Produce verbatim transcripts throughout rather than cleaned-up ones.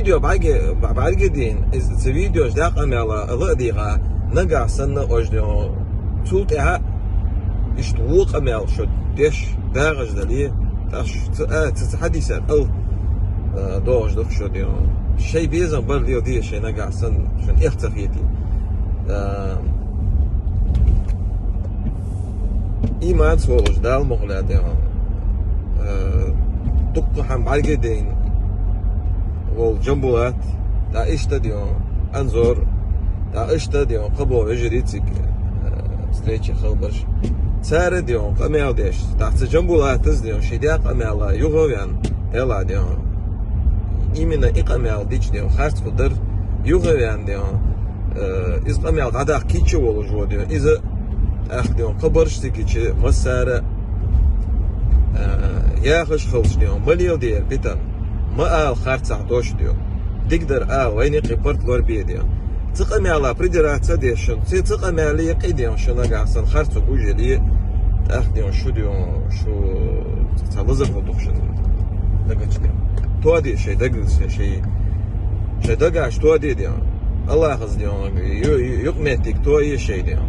Видео бӀарга, бӀаргадайна, иза цу видеош дӀа къамаьл ала а дийгӀа, нагахь санна ош дийгӀа. Цул тӀехьа иштта вон къамаьл шо деш дагӀаш дале, тӀаккха шу ца, а, ца, ца хьадийсар ал, а, догӀаш ду шо дийгӀа. Шоай безам бар леладе шоай нагахь санна, шун эхь ца хете. А, иман цо ош Дала мукъ лаьтта дийгӀа. Э, дуккха хӀама бӀаргадайна волу Джамбулат, тӀаккха иштта дийгӀа Анзор, тӀаккха иштта дийгӀа кхыбола вежарий цига, э, встреча хилбарш. Цара дийгӀа къамел деш, тӀаккха цу Джамбулатас дийгӀа ши дӀа къамел а юха а веана, делахь дийгӀа. Именно и къамел дича дийгӀа харц хӀу дара, юха а веана дийгӀа. Э, иза къамел дӀадаккха кийча волуш ву дийгӀа. Иза тӀаккха дийгӀа кхабарш цига чу массара, э, яхаш хилча дийгӀа, ма леладе питана, ма ала харцахь дош дийгӀа. Дика дара ала, вайна юкъе парт лорабе дийгӀа. Цу къамела придираться а деш шуна, цу, цу къамела юкъе дийгӀа, шу нагахь санна харц хӀу гуш яле, тӀаккха дийгӀа шу дийгӀа, шу цхьа лазар хӀу ду шуна дагачу дийгӀа. Тоде шоай дагаш, шоай, шоай дагаш тоде дийгӀа. Аллахьас дийгӀа, ю-, ю-, юкъаметтиг тоае шоай дийгӀа.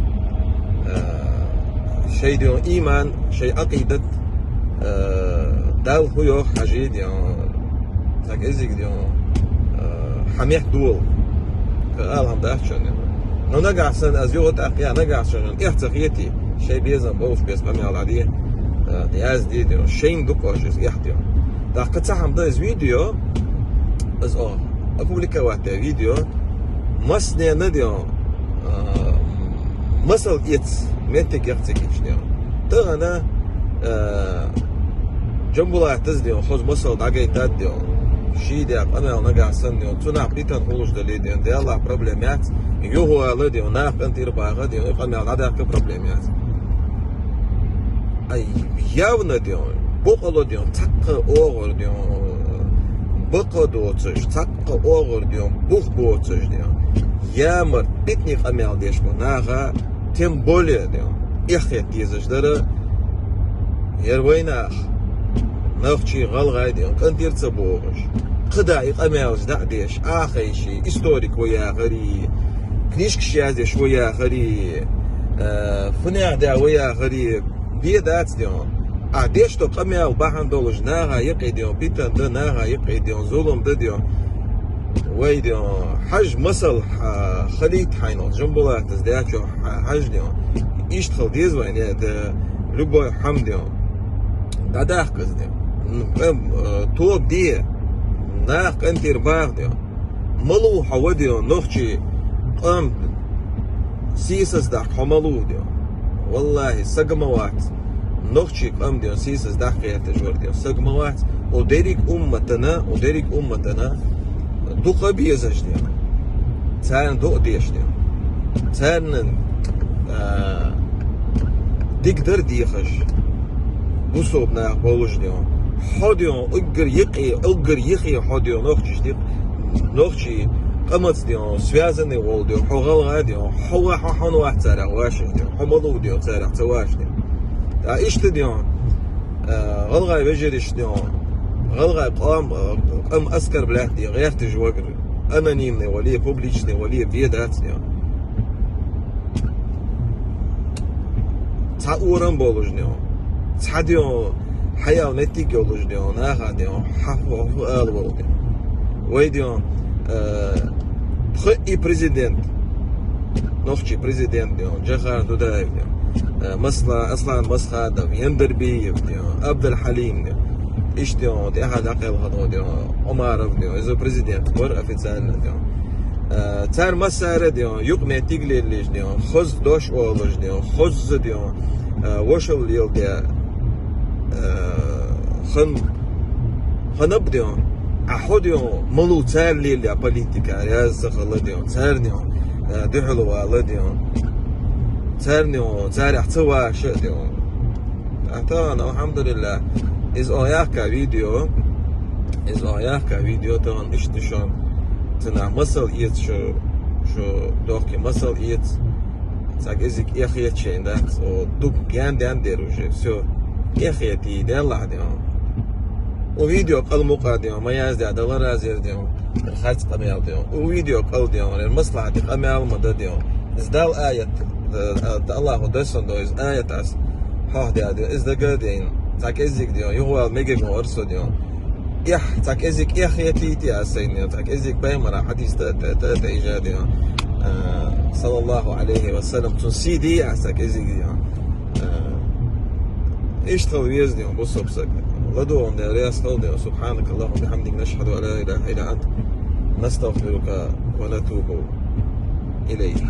Э, шоай дийгӀа иман, шоай Ӏакъидат, э, Далла хӀу йоху хьажий дийгӀа. Цхьа кӀезиг дийгӀа, э, хьан мехь дола. Ка алхьамдулиллахь чунна. Но нагахь санна аз юха тӀаккха, я нагахь санна эхь ца хетий, шоай безам болуш бес къамел дӀаде, э, язде дийгӀа. Шайна дукха ош иза эхь дийгӀа. ТӀаккха цхьа хӀама дан иза видео, иза о, опубликовать де видео, массанена дийгӀа, а, масал эца меттиг яц цига дийгӀа. Тахана, а, Джамбулатас дийгӀа, хоза масал дӀагайтад дийгӀа. Ши дӀа къамел нагахь санна дийгӀа, цунах питана хулуш дале дийгӀа, делахь проблема яц, юха вала дийгӀа, нах кӀантӀера баха дийгӀа, и къамел дӀадаккха проблема яц. Ай, явно дийгӀа, бокъала дийгӀа, цхьаккха огӀур дийгӀа, бакъ доцуш, цхьаккха огӀур дийгӀа, бух боцуш дийгӀа. Ямарт, питане къамел деш бу наха, тем более дийгӀа, эхь хета дезаш дара, яра вайнах, нохчий, гӀалгӀай дийгӀа, кӀантӀера ца богӀуш. КхидӀа и къамелаш дӀа а деш, ахайши, историк ву яхари, книжкаш яздеш ву яхари, э, фунех дӀа ву яхари, бен дац дийгӀа. А деш ду къамел бахьана долуш наха юкъе дийгӀа, питана дан наха юкъе дийгӀа, зулам дан дийгӀа. Вай дийгӀа, хьажа масал, хьа, халийта хьайна, Джамбулатас дечо хьа-, хьажа дийгӀа. Иштта хила деза вайна, э, любой хӀама дийгӀа. ДӀадаккха иза дийгӀа. М, къам, э, тоба де, нах кӀантӀера баха дийгӀа. Ма лув хьо ва дийгӀа, нохчий къам сийсаз дахка хьо ма лув дийгӀа. Валлахьи, саг ма вац. Нохчий къам дийгӀа сийсаз дахка гӀерташ вара дийгӀа. Саг ма вац. О дерриг умматана, о дерриг умматана дукха безаш дийгӀа. Царна дукха деш дийгӀа. Царна, а, дика дар дехаш. Бусалба нах болуш дийгӀа. Хьо дийгӀа, уггар йикъе, уггар йихе хьо дийгӀа, нохчаш дийгӀа. Нохчий къамаца дийгӀа, связанный волу дийгӀа, хьо гӀалгӀа дийгӀа, хьо ва-, хьо хьуна вац царах ваша дийгӀа, хьо ма лув дийгӀа, царах ца ваша дийгӀа. Ткъа иштта дийгӀа, э, гӀалгӀай вежариш дийгӀа, гӀалгӀай къам, э, къам оскорблять дийгӀа, гӀерташ вагар, анонимный вале, публичный вале, бен дац дийгӀа. Цхьа урам болуш дийгӀа, цхьа дийгӀа, хьаял меттиг йолуш дийгӀа, наха дийгӀа, хьа-, хьо-, хьо-, ала волу дийгӀа. Вай дийгӀа, э, пхи и президент, нохчий президент дийгӀа, Джохар Дудаев дийгӀа, э, Масла-, Аслан Масхадов, Яндарбиев дийгӀа, Абдулхьалим дийгӀа. Иштта дийгӀа, тӀаьхьа дӀакхелхина дийгӀа, Омаров дийгӀа, иза президент вара официально дийгӀа. Э, цара массара дийгӀа, юкъаметтиг леллеш дийгӀа, хоза дош олуш дийгӀа, хоза дийгӀа, э, вошал леладе, э, хан-, ханаб дийгӀа, а хьо дийгӀа, малу цара лелле политика, раьза ца хала дийгӀа, царна дийгӀа, э, дуьхьал вала дийгӀа, царна дийгӀа, царах ца ваша дийгӀа. ТӀаккха тахана, алхьамдулиллахь, иза оха яхка видео, иза оха яхка видео тахана иштта шуна. Цунах масал эца шу, шу дохке масал эца. Цхьа кӀезиг эхь хета шайна, да? О, дукха гаьн-даьн дера уже, всё. Эхь хетий, делахь дийгӀа. Укх видео кӀал мукъа дийон, ма язде, Дала рази яр дийон, харц къамаьл дийон. Укх видео кӀал дийон, рен маслахьати къамаьл ма да дийон. Из Дала аят, да, да, Аллаху дарсан до из аят аз хьоахадаь дийон. Из дага дийон, цхьа кӀеззиг дийон, юхавала мегаш вар со дийон. Эхь, цхьа кӀеззиг эхь хетийти аз сайна дийон, цхьа кӀеззиг пайхамара хьадис та, та, та, та ижа дийон. Э, саллаллаху алейхи ва саллям, цун сий дий аз цхьа кӀеззиг дийон. Э, иштта хила веза дийон, бусалба саг. ЛадувгӀа Дала раьза хилва дийон. سبحانك اللهم وبحمدك، نشهد أن لا إله إلا أنت، نستغفرك ونتوب إليك.